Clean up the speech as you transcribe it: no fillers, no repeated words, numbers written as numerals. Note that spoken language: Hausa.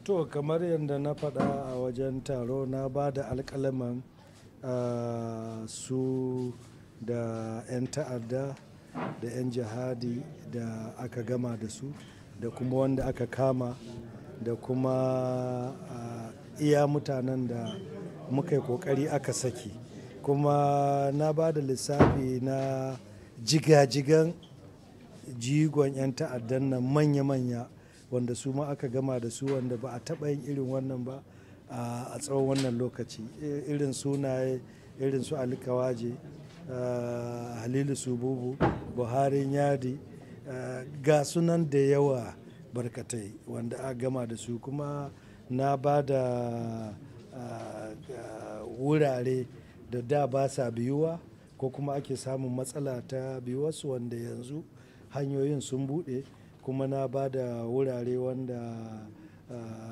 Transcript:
To, kamar yadda na faɗa a wajen taro, na ba da alƙalaman su da 'yan ta'adda da 'yan jihadi da aka gama da su, da kuma wanda aka kama, da kuma iya mutanen da muka yi ƙoƙari aka saki. Kuma na ba da lissafi na jigajigan jigon 'yan ta'addan nan manya-manya wanda su ma aka gama da su, wanda ba a taɓa yin irin wannan ba a tsawon wannan lokaci. Irin sunaye irin su Ali Kawaje, Halilu Sububu, Buharin Yadi, ga sunan da yawa barkatai wanda aka gama da su. Kuma na ba da wurare da da ba sa biyuwa ko kuma ake samun matsala ta biyuwarsu, wanda yanzu hanyoyin sun buɗe. Kuma na ba da wurare wanda